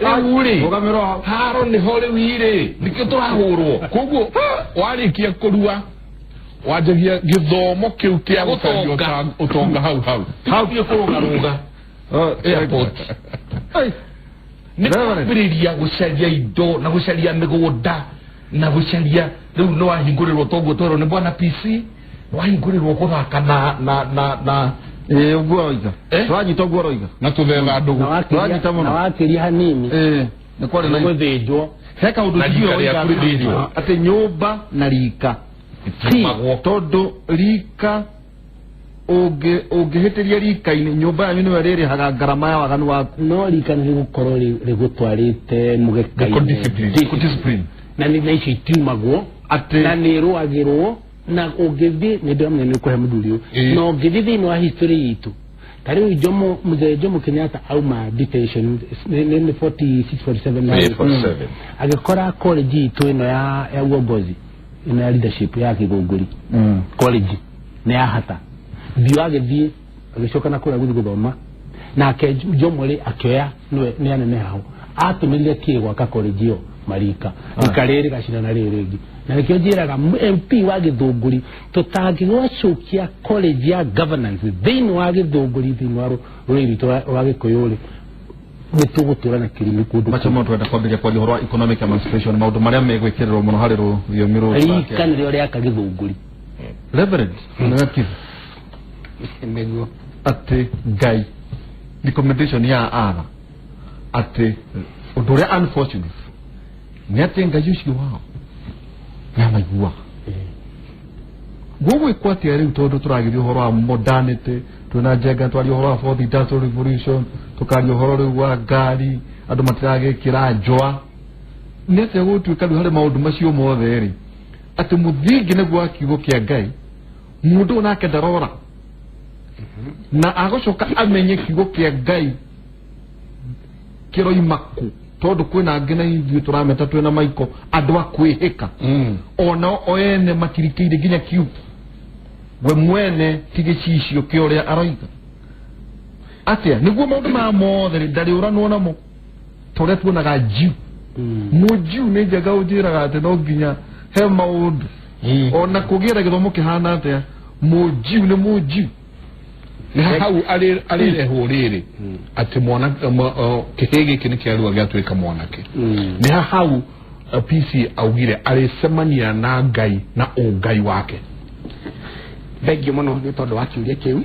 Rĩu rĩ, Rũgamĩrwo hau. Haro nĩho rĩu irĩ nĩkĩo tũrahũrwo. Koguo warĩkia kũrua, wanjagia gĩthomo kĩu kĩa gũcaria Ũtonga. ũtonga hau hau. Hau thiĩ kũrũgarũga airport. Ai. Nĩ Reverend. kwambĩrĩria gũcaria indo na gũcaria mĩgũnda na gũcaria. Rĩu nĩ wahingũrĩrwo toguo twerwo nĩ bwana PC, nĩ wahingũrĩrwo gũthaka na Ĩĩ, ũguo roiga. Eh? Tũranyita ũguo roiga. Na tũthetha ndũgũ. Na wakĩria Tũranyita mũno. na wakĩria hanini. Ĩĩ, nĩ kwarĩ na Gũthĩnjwo. He kaũndũ Na njiguire rika woiga rĩaku rĩthĩnjwo. atĩ nyũmba na rika Itiumagwo. Tondũ rika ũngĩhĩtĩria rika-inĩ, nyũmba yanyu nĩwe rĩrĩhaga ngarama ya waganu waku. No rika nĩ rĩgũkorwo rĩgũtwarĩte mũgeka-inĩ. Discipline. Discipline. Na nĩ na icio itiumagwo. Atĩ Na nĩ ĩrũagĩrwo, na ũngĩthiĩ, nĩ ndĩramenya nĩ ũkũhe mũthuri ũyũ, na ũngĩthiĩ thĩinĩ wa history itũ, ta rĩu Jomo, mzee Jomo Kenyatta auma detention nĩ 46, 47 na 47. Agĩkora college itũ ĩno ya uongozi, ĩno ya leadership ya Gĩthũngũri college nĩ yahata biũ, agĩthiĩ Agĩcoka na kũrĩa gũthiĩ gũthoma nake Jomo rĩ akĩoya nĩwe nĩ anene hao atũmĩrire kĩ gwaka college ĩyo marika rika rĩrĩ gacindana rĩrĩ rĩngĩ. Na nĩkĩo njĩraga MP wa Gĩthũngũri, tũtangĩgacokia college ya governance thĩinĩ wa Gĩthũngũri, thĩinĩ wa rũrĩrĩ rwitũ rwa Gĩkũyũ rĩ, nĩ tũgũtũra na kĩrumi kũndũ. Macho mũno twenda kwambĩrĩria kwaria ũhoro wa economic emancipation, maũndũ marĩa megwĩkĩrĩrwo mũno harĩ rũthiomi rũrũ. Rika nĩrĩo rĩaka Gĩthũngũri. Reverend Nĩwe Nĩguo. Atĩ Ngai recommendation ya ara atĩ ũndũ ũrĩa unfortunate nĩ atĩ Ngai ũcio wao nĩamaiguaga. Gũgwĩkwo atĩa rĩu, tondũ tũragĩria ũhoro wa modernity, twĩna Njenga, twaria ũhoro wa fourth industrial revolution, tũkaria ũhoro rĩu wa ngari, andũ matiragĩkĩra njũa, nĩ atĩa gũtuĩka rĩu harĩ maũndũ macio mothe rĩ, atĩ mũthingi nĩguo wa kiugo kĩa Ngai, mũndũ ũyũ nake ndarora na agũcoka amenye kiugo kĩa Ngai kĩroima kũ, tondũ kwĩna angĩ na ithuĩ tũrameta twĩna maiko andũ a kwĩhĩka, onao o ene matirikĩire nginya kiugo we mwene ti gĩcicio kĩa ũrĩa aroiga atĩa, nĩguo maũndũ maya mothe rĩ ndarĩũranwo namo ta ũrĩa tuonaga Jew. Mũjiu nĩ njega ũnjĩraga atĩ no nginya he maũndũ ona kũgĩra gĩthomo kĩhana atĩa, mũjiu nĩ mũjiu. Nĩ hau arĩrehwo rĩrĩ atĩ mwana kĩhĩ gĩkĩ nĩ kĩarua gĩatuĩka mwanake, nĩ hau PC augire arĩcemania na Ngai na ũngai wake. Thengiũ mũno nĩ tondũ wa kĩũria kĩu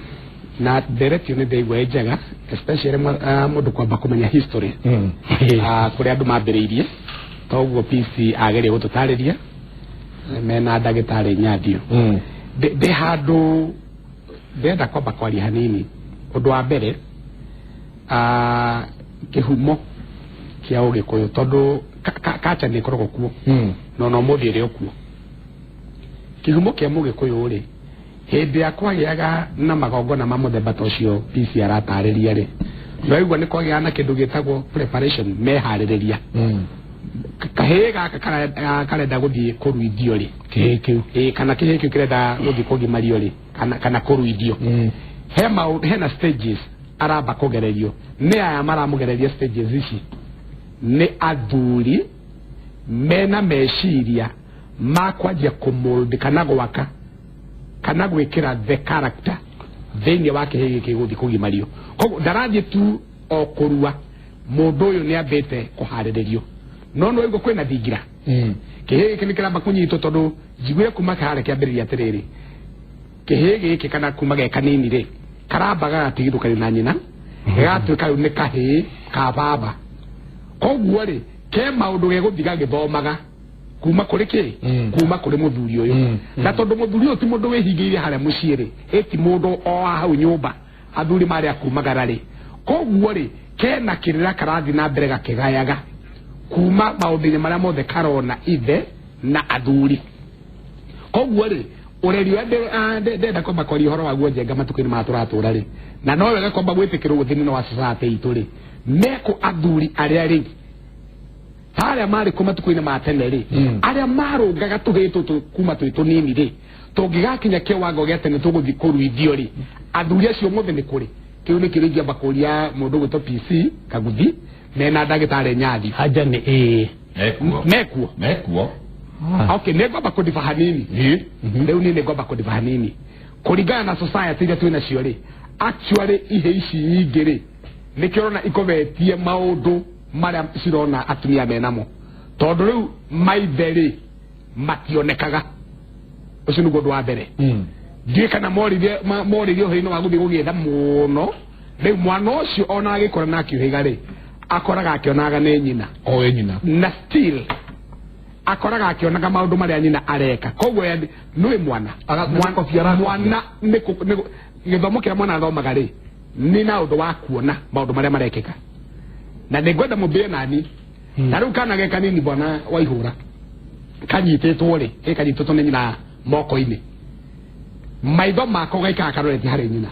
na ndereti ĩyo, nĩ ndaigua ĩ njega, especially mũndũ kwamba kũmenya history, kũrĩa andũ mambĩrĩirie. Toguo PC ageria gũtũtarĩria mena ndagĩtarĩ Nyandio. Ndĩ handũ ndĩrenda kwamba kwaria hanini. Ũndũ wa mbere, kĩhumo kĩa Ũgĩkũyũ, tondũ kacha nĩ ĩkoragwo kuo no no mũthĩ ĩrĩ o kuo. Kĩhumo kĩa Mũgĩkũyũ rĩ, hĩndĩ ya kwagĩaga na magongona ma mũthemba ta ũcio PC aratarĩria rĩ, nĩwaigua nĩ kwagĩaga na kĩndũ gĩtagwo preparation, meharĩrĩria. Kahĩĩ gaka karenda gũthiĩ kũruithio rĩ, Kĩhĩĩ kĩu. Ĩĩ, kana kĩhĩĩ kĩu kĩrenda gũthiĩ kũgimario rĩ, kana kũruithio, he maũndũ, hena stages aramba kũgererio. Nĩ aya maramũgereria stages ici nĩ athuri mena meciria ma kwanjia kũmold kana gwaka kana gwĩkĩra the character thĩinĩ wa kĩhĩĩ gĩkĩ gũthiĩ kũgimario. Koguo ndarathiĩ tu o kũrua, mũndũ ũyũ nĩ ambĩte kũharĩrĩrio. No nĩ waigua kwĩna thingira, kĩhĩĩ gĩkĩ nĩ kĩramba kũnyitwo, tondũ njiguire kuma harĩa kĩambĩrĩria atĩrĩrĩ, kĩhĩĩ gĩkĩ kana kuma ge kanini rĩ, karamba gagatigithũkanio na nyina, gagatuĩka rĩu nĩ kahĩĩ ka baba. Koguo rĩ, ke maũndũ gegũthiĩ gagĩthomaga kuma kũrĩ kĩ, kuma kũrĩ mũthuri ũyũ. Na tondũ mũthuri ũyũ ti mũndũ wĩhingĩire harĩa mũciĩ rĩ, ĩ ti mũndũ o wa hau nyũmba, athuri marĩa kumagara rĩ, koguo rĩ, kena kĩrĩra karathiĩ na mbere gakĩgayaga kuma maũndũ-inĩ marĩa mothe karona ithe na athuri. Koguo rĩ, ũreri ũrĩa ndĩrenda kwamba kwaria ũhoro waguo Njenga matukũ-inĩ maya tũratũra rĩ, na no wega kwamba gwĩtĩkĩrwo thĩinĩ wa society itũ rĩ, mekũ athuri arĩa rĩ ta arĩa marĩ kũ matukũ-inĩ ma tene rĩ, arĩa marũngaga tũhĩĩ tũtũ kuma twĩ tũnini rĩ, tũngĩgakinya kĩwango gĩa tene tũgũthiĩ kũruithio rĩ, athuri acio mothe nĩ kũrĩ? Kĩu nĩ kĩrĩa ingĩamba kũria mũndũ gwĩtwo PC Kaguthi mena ndagĩtarĩ Nyathi. Anja nĩ ĩĩ. Mekuo. Mekuo. Mekuo. Okay, nĩ ngwamba kũdiba hanini rĩu. Niĩ nĩ ngwamba kũdiba hanini kũringana na society iria twĩ nacio rĩ. Actually ihe ici nyingĩ rĩ, nĩkĩo ũrona ikobetie maũndũ marĩa cirona atumia menamo, tondũ rĩu maithe rĩ mationekaga. Ũcio nĩguo ũndũ wa mbere. Ndiũĩ kana moririe moririe ũhoro-inĩ wa gũthiĩ gũgĩetha mũno. Rĩu mwana ũcio ona agĩkũra na akiũhĩga rĩ, akoraga akĩonaga nĩ nyina. O we nyina. Na still akoraga akĩonaga maũndũ marĩa nyina areka. Koguo yani nĩwĩ mwana Nĩ arakobia. Mwana nĩ gĩthomo kĩrĩa mwana athomaga rĩ, nĩ na ũndũ wa kuona maũndũ marĩa marekĩka. Na nĩ ngwenda mũmbĩre nani na rĩu kana ge kanini, bwana Waihũra, kanyitĩtwo rĩ, ĩ kanyitĩtwo nĩ nyina moko-inĩ, maitho mako gaikara karoretie harĩ nyina,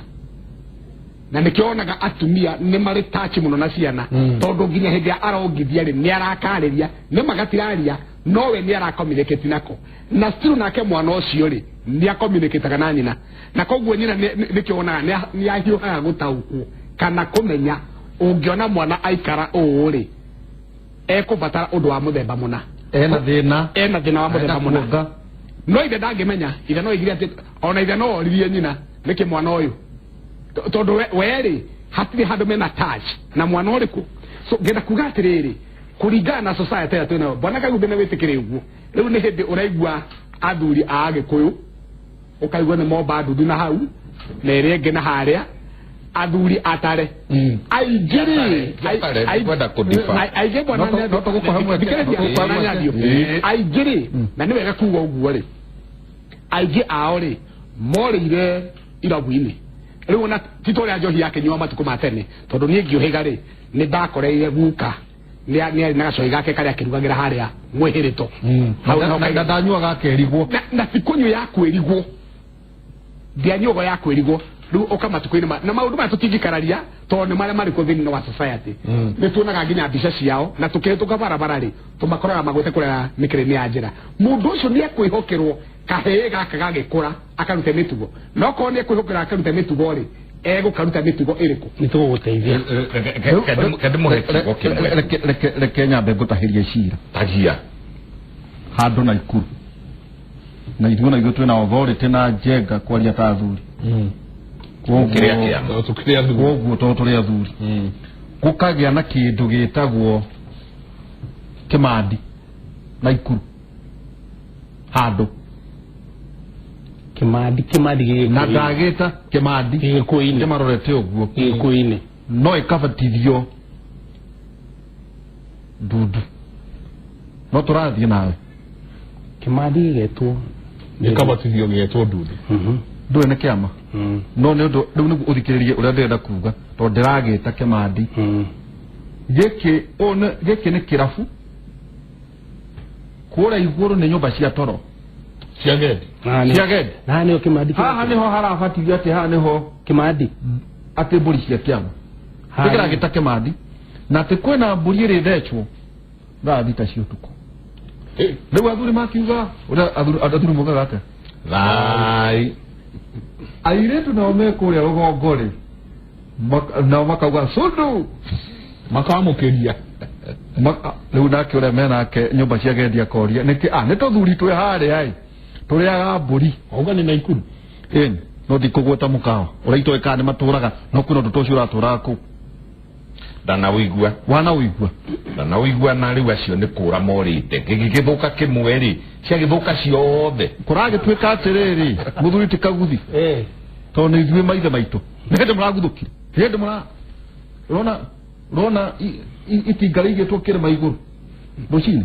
na nĩkĩo onaga atumia nĩ marĩ touch mũno na ciana, tondũ nginya hĩndĩ ĩrĩa arongithia rĩ, nĩ arakarĩria, nĩ magatiraria, nowe nĩ aracommunicate nako. Na still nake mwana ũcio rĩ, Nĩ acommunicataga na nyina, na koguo nyina nĩkĩo wonaga nĩ ahiũhaga gũtaũkwo kana kũmenya ũngĩona mwana aikara ũũ rĩ, ekũbatara ũndũ wa mũthemba mũna. Ena thĩna. Ena thĩna wa mũthemba mũna. Kuonga. No ithe ndangĩmenya. Ithe no aigire atĩ ona ithe no oririe nyina nĩkĩ mwana ũyũ, tondũ we-rĩ hatirĩ handũ mena touch na mwana ũrĩkũ. So ngenda kuga atĩrĩrĩ, kũringana na society ĩrĩa twĩnayo, bwana Kagumbe, nĩ wĩtĩkĩre ũguo. Rĩu nĩ hĩndĩ ũraigua athuri a Agĩkũyũ, ũkaigua nĩ momba ndundu na hau na ĩrĩa ĩngĩ na harĩa athuri atare aingĩ rĩ. Atare, ndikwenda kũdifa. Aingĩ, bwana. No tũgũkũhe mweke. Thikĩrĩria, Tũgũkũhe bwana mweke. Nyandio. Aingĩ rĩ, na nĩ wega kuga ũguo rĩ, aingĩ ao rĩ morĩire irabu-inĩ. Rĩu ona ti ta ũrĩa njohi yakĩnyua matukũ ma tene, tondũ niĩ ngĩũhĩga rĩ, nĩ ndakoreire guka nĩ arĩ na gacohi gake karĩa akĩrugagĩra harĩa mwĩhĩrĩto. Hau naho Na ndanyuaga akerigwo. Na ti kũnyua ya kwĩrigwo, ndianyuaga ya kwĩrigwo. Rĩu ũka matukũ-inĩ na maũndũ maya tũtingĩkararia tondũ nĩ marĩa marĩ kuo thĩinĩ wa society. Nĩ tuonaga nginya mbica ciao na tũkĩhĩtũka barabara rĩ, tũmakoraga magwĩte kũrĩa mĩkĩra-inĩ ya njĩra. Mũndũ ũcio nĩ ekwĩhokerwo kahĩĩ gaka gagĩkũra akarute mĩtugo, no korwo nĩ ekwĩhokerwo akarute mĩtugo rĩ, egũkaruta mĩtugo ĩrĩkũ? Nĩ tũgũgũteithia. Kendimũhe kiugo kĩmwe. Reke nyambe ngũtahĩrie cira. Tagia. Handũ na ikuru na ithuĩ, na ithuĩ twĩna authority na njenga kwaria ta athuri. Kĩrĩa kĩama. Tũkĩrĩ athuri. Koguo tondũ tũrĩ athuri, gũkagĩa na kĩndũ gĩtagwo kĩmandi na ikuru handũ. Kĩmandi, kĩmandi. Na ndagĩta kĩmandi. Gĩgĩkũyũ-inĩ. Kĩmarorete ũguo. Gĩgĩkũyũ-inĩ. No ĩkabatithio ndundu, no tũrathiĩ nawe. Kĩmandi gĩgetwo. Gĩkabatithio gĩgetwo ndundu. Ndũĩ nĩ kĩama. No nĩ ũndũ rĩu nĩguo ũthikĩrĩrie ũrĩa ndĩrenda kuga, tondũ ndĩragĩta kĩmandi. Gĩkĩ ũũ gĩkĩ nĩ kĩrabu, kũrĩa igũrũ nĩ nyũmba cia toro. Cia gendi. Cia gendi. Na haha nĩho kĩmandi. Haha nĩho harabatithio, atĩ haha nĩho kĩmandi. Atĩ mbũri cia kĩama. Haha. Ndĩkĩragĩta kĩmandi na atĩ kwĩna mbũri ĩrĩthecwo thaa 6 cia ũtukũ. Rĩu athuri makiuga ũrĩa athuri mugaga atĩa? Thai. Airĩtu nao me kũrĩa rũgongo rĩ, nao makauga cundu. Makamũkĩria. Rĩu nake ũrĩa menake nyũmba cia gendi akoria nĩkĩ, ah, nĩ tũthuri twĩ harĩa ĩ tũrĩaga mbũri. Auga nĩ Naikuru. Ĩni no ndikũgweta mũkawa ũrĩa itoĩ kana nĩ matũraga, no kwĩna ũndũ ta ũcio ũratũraga kũu. Ndanawĩigua. Wanawĩigua. Ndanawĩigua, na rĩu acio nĩ kũra morĩte gĩgĩthũka kĩmwe rĩ, ciagĩthũka ciothe. Kũragĩtuĩka atĩrĩrĩ, mũthuri ti kaguthi, tondũ nĩ ithuĩ maithe maitũ nĩ hĩndĩ mũraguthũkire, nĩ hĩndĩ mũra ũrona ũrona itinga rĩigĩtwo kĩrĩma igũrũ rũcinĩ,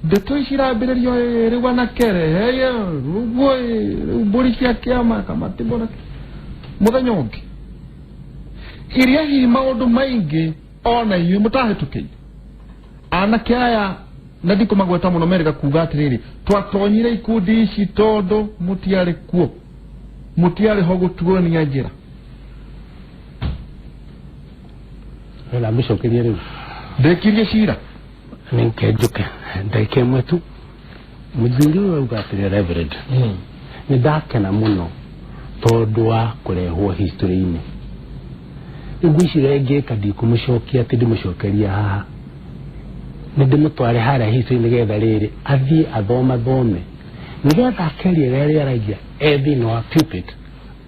ndeto ici irambĩrĩrio ĩ, rĩu anakere heye ũguo ĩ, rĩu mbũri cia kĩama kamatibora mũthenya ũngĩ iria hihi maũndũ maingĩ ona inyuĩ mũtahĩtũkĩire. Anake aya, na ndikũmagweta mũno, merĩga kuga atĩrĩrĩ, twatonyire ikundi ici tondũ mũtiarĩ kuo, mũtiarĩ ho gũtuonia njĩra. Wena ngũcokerie rĩu. Ndĩkirie cira. Nĩ nkenjũke ndagĩka ĩmwe tu. Mũthuri ũyũ auga atĩrĩ, Reverend, nĩ ndakena mũno tondũ wa kũrehwo history-inĩ. Rĩu ngwĩciria ngĩka ndikũmũcokia atĩ ndĩmũcokeria haha, nĩ ndĩmũtware harĩa history nĩgetha rĩrĩ athiĩ athomathome, nĩgetha akeria rĩrĩa rĩaragia e thĩinĩ wa pulpit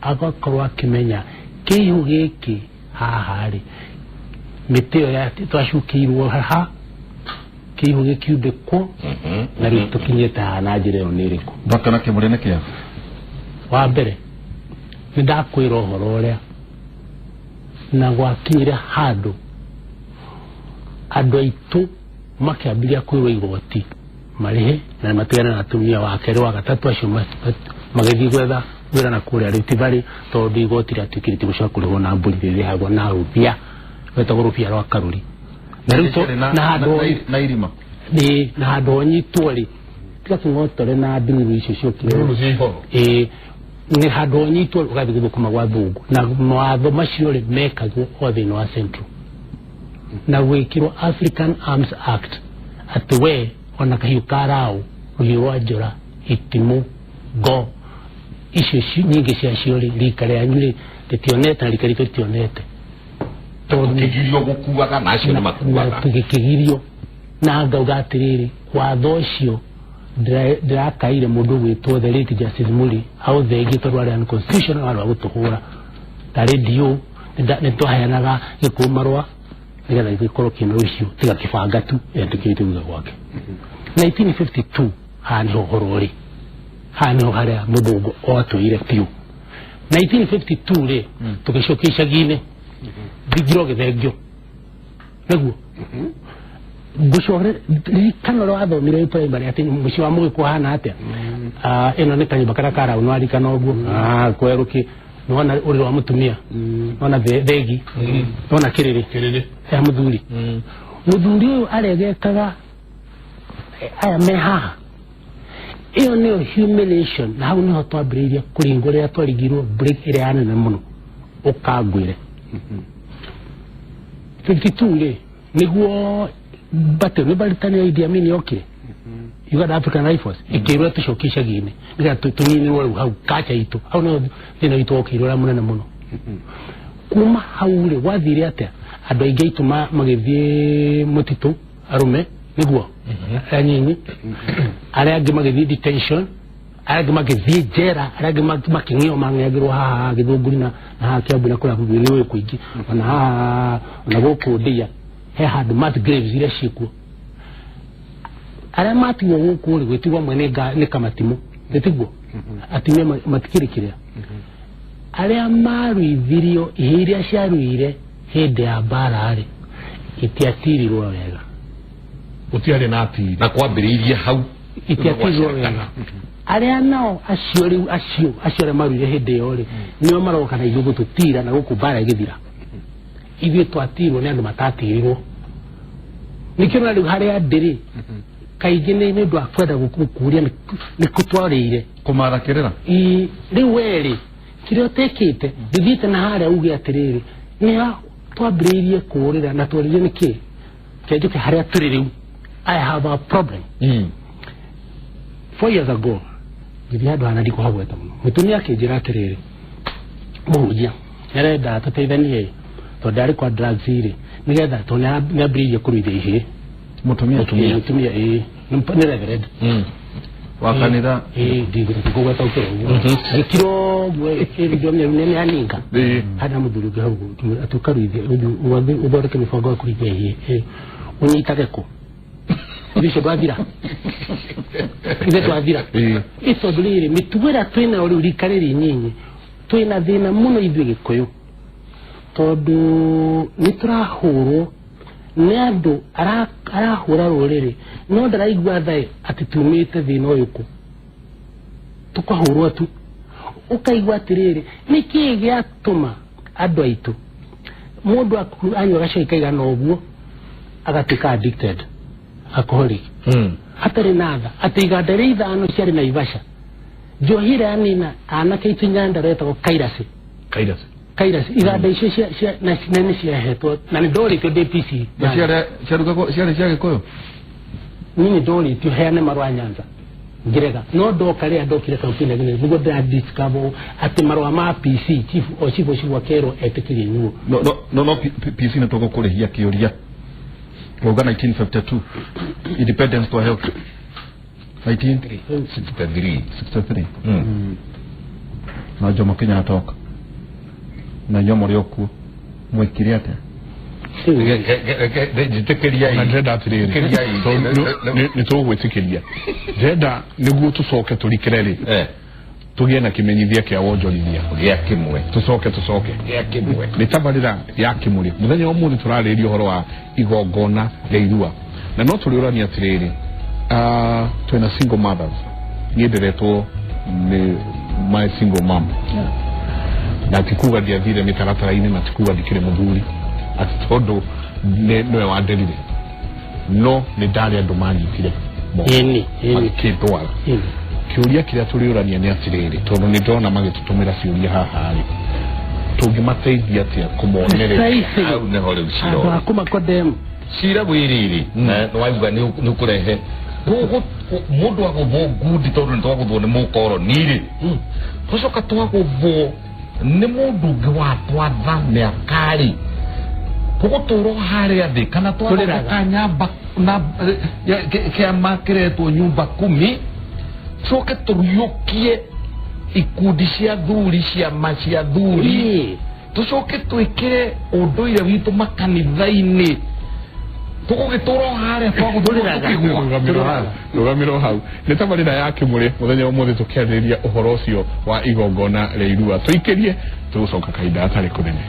agakorwo akĩmenya kĩihũ gĩkĩ haha rĩ, mĩtĩ ĩyo twacukĩirwo haha, kĩihũ gĩkiumbĩkwo, na rĩu tũkinyĩte haha na njĩra ĩyo nĩ ĩrĩkũ. Ndakena kĩmũrĩ nĩ kĩa. Wa mbere nĩ ndakwĩra ũhoro ũrĩa na gwakinyire handũ andũ aitũ makĩambĩrĩria kwĩrwo igoti marĩhe na matigane na atumia wa kerĩ wa gatatũ acio magĩthiĩ gwetha wĩra na kũrĩa Rift Valley, tondũ igoti rĩatuĩkire tigũcoka kũrĩhwo na mbũri, rĩrĩhagwo na rũbia rwetagwo rũbia rwa karũri. Na rĩu na handũ na irima. Ĩ, na handũ honyitwo rĩ, tiga kĩng'otore na ndururu icio ciokire. Ndururu cia ihoro. Ĩ, nĩ handũ honyitwo ũgathiĩ gũthũkũma gwa thũngũ, na mawatho macio rĩ mekagwo o thĩinĩ wa Central na gwĩkĩrwo African Arms Act, atĩ we ona kahiũ ka raũ, rũhiũ rwa njora, itimũ, ngo. Icio nyingĩ ciacio rĩ, rika rĩanyu rĩ rĩtionete na rika ritũ rĩtionete. Tondũ Tũkĩgirio gũkuaga na acio nĩ makuaga. Tũgĩkĩgirio na ngauga atĩrĩrĩ, watho ũcio ndĩrakaire mũndũ ũgwĩtwo the late Justice Muri aũthengie, tondũ warĩ unconstitutional, warĩ wa gũtũhũra. Tarĩ DO nĩ twaheanaga gĩkũũ marũa nĩgetha gĩkorwo kĩna ũcio tiga kĩbanga tu etĩkĩrĩte kuga gwake. 1952 haha nĩho ũhoro ũrĩ, haha nĩho harĩa mũthũngũ otũire biũ. 1952 rĩ, tũgĩcokia icagi-inĩ, thingiro gĩthengio nĩguo ngũcore. Ririkana ũrĩa wathomire wĩ primary atĩ mũciĩ wa mũgĩkũ hana atĩa? Ah, ĩno nĩ kanyũmba karĩa karaũ nĩwarikana ũguo. Ah, kwerũki nĩwona ũrĩrĩ wa mũtumia, nĩwona thegi, nĩwona kĩrĩrĩ Kĩrĩrĩ. Ya mũthuri. Mũthuri ũyũ aregekaga aya me haha. Ĩyo nĩyo humiliation, na hau nĩho twambĩrĩirie kũringwo rĩrĩa twaringirwo break ĩrĩa ya nene mũno. Ũkangwĩre 52 rĩ, nĩguo battle nĩ Baritani ya Idi Amin yokire, Uganda African Rifles ĩkĩrwo tũcokie icagi-inĩ nĩgetha tũninĩrwo rĩu hau kacha itũ. Hau nĩho thĩna witũ wokĩirwo ũrĩa mũnene mũno. Kuma hau rĩ, gwathire atĩa? Andũ aingĩ aitũ magĩthiĩ mũtitũ, arũme nĩguo arĩa nyinyi, arĩa angĩ magĩthiĩ detention, arĩa angĩ magĩthiĩ njera, arĩa angĩ makĩng'eo, mang'eagĩrwo haha Gĩthũngũri na haha Kĩambu na kũrĩa kũngĩ nĩ ũĩ kũingĩ, ona haha, ona gũkũ Ndĩa he handũ mass graves iria ciĩkuo. Arĩa matigwo gũkũ rĩ, gwĩtigwo amwe nĩ kamatimũ, nĩtiguo atumia matikĩrĩ kĩrĩa arĩa maruithirio. Ihĩ iria ciaruire hĩndĩ ya mbara rĩ, itiatirirwo wega. Gũtiarĩ na atiri. Na kwambĩrĩirie hau. Itiatirirwo wega. Arĩa nao acio rĩu, acio arĩa maruire hĩndĩ ĩyo rĩ, nĩo maroka na ithuĩ gũtũtira na gũkũ mbara ĩgĩthira. Ithuĩ twatirwo nĩ andũ matatirirwo. Nĩkĩo na rĩu harĩa ndĩrĩ kaingĩ nĩ ũndũ wa kwenda gũkũria nĩ kũtwarĩire Kũmatha kĩrĩra. Ii, rĩu werĩ kĩrĩa ũtekĩte ndĩthiĩte na harĩa uge atĩrĩrĩ, nĩ ha twambĩrĩirie kũũrĩra na twarĩrie nĩkĩ kĩanjũke harĩa tũrĩ rĩu. I have a problem. 4 years ago ngĩthiĩ handũ hana ndikũhagweta mũno, mũtumia akĩnjĩra atĩrĩrĩ, mũhunjia nĩarenda tũteithanie tondũ arĩ kwa drugs rĩ, nĩgetha tondũ nĩambĩrĩirie kũruithia ihĩĩ. Mũtumia? Ĩĩ, mũtumia, ĩĩ, nĩ reverend. Wa kanitha? Ĩĩ, ndingũgweta ũkĩra ũguo gĩkiro ũguo ĩrindwo nĩ aninga harĩ na mũthuri ũngĩ hau atĩ ũkaruithia, ũthondeke mĩbango ya kũruithia ihĩĩ. Ĩĩ, ũnyitage kũ ithuĩ icio twathira, ithuĩ twathira. Ĩ tondũ rĩrĩ mĩtugo ĩrĩa twĩnayo rĩu, rika rĩrĩ inyinyi twĩna thĩna mũno ithuĩ Gĩkũyũ, tondũ nĩ tũrahũrwo nĩ andũ arahũra rũrĩrĩ no ndaraigua thaĩ atĩ tumĩte thĩna ũyũ kũ tũkahũrwo tu. Ũkaigua atĩrĩrĩ, nĩ kĩĩ gĩatũma andũ aitũ mũndũ anyua gacai kaigana ũguo agatuĩka addicted alcoholic hatarĩ na tha, atĩ iganda rĩa ithano ciarĩ Naivasha, njohi ĩrĩa yanina anake aitũ Nyandarua ĩtagwo kairasi. Kairasi. Kairasi. Iganda icio na nĩ ciahetwo na nĩ ndorĩtio ndĩ PC. Na ciarĩ ciarugagwo ciarĩ cia Gĩkũyũ? Niĩ nĩ ndorĩtio heane marũa Nyanza, ngĩrega, no ndoka rĩrĩa ndokire kaunti-inĩ nĩguo ndĩra discover atĩ marũa ma PC chief o chief ũcio akerwo etĩkĩrie nyuo. No PC nĩ tũgũkũrĩhia kĩũria. Wauga 1952 independence twaheo 1963. 63. Na Jomo Kenyatta oka na inyuĩ mũrĩ o kuo, mwekire atĩa? Njĩtĩkĩria. Na ndĩrenda atĩrĩrĩ, Njĩtĩkĩria. tondũ nĩ tũgwĩtĩkĩria, ndĩrenda nĩguo tũcoke tũrikĩre rĩ, tũgĩe na kĩmenyithia kĩa wonjorithia. Gĩa kĩmwe. Tũcoke Gĩa kĩmwe. Nĩ tabarĩra ya Kĩmũrĩ. Mũthenya wa ũmũthĩ tũrarĩrĩria ũhoro wa igongona rĩa irua, na no tũrĩũrania atĩrĩrĩ, twĩna single mothers. Niĩ nderetwo nĩ my single mom, na ti kuga ndiathire mĩtaratara-inĩ, na ti kuga ndikĩrĩ mũthuri atĩ tondũ nĩwe wanderire, no nĩ ndarĩ andũ manyitire moko, Ĩni, ĩni. magĩkĩndwara. Kĩũria kĩrĩa tũrĩũrania nĩ atĩrĩrĩ, tondũ nĩ ndona magĩtũtũmĩra ciũria haha rĩ, tũngĩmateithia atĩa kũmonereria? Precisely. Hau nĩho rĩu cira Handũ ha ũrĩ. kũmakondem. Cira wĩrĩrĩ na wauga nĩ ũkũrehe mũndũ agũthwo ngundi tondũ nĩ twagũthwo nĩ mũkoroni rĩ. Twacoka twagũthwo nĩ mũndũ ũngĩ watwatha mĩaka-rĩ, tũgũtũra o harĩa thĩ kana twathondeka nyamba na kĩama kĩretwo nyumba kumi, coke tũriũkie ikundi cia thuri, ciama cia thuri, tũcoke twĩkĩre ũndũire witũ makanitha-inĩ, tũgũgĩtũra o harĩa twagũthwo tũkĩgwa. Rũgamĩro hau nĩ tabarĩra ya Kĩmũrĩ mũthenya wa ũmũthĩ, tũkĩarĩrĩria ũhoro ũcio wa igongona rĩa irua. Tũikĩrie, tũgũcoka kahinda gatarĩ kũnene.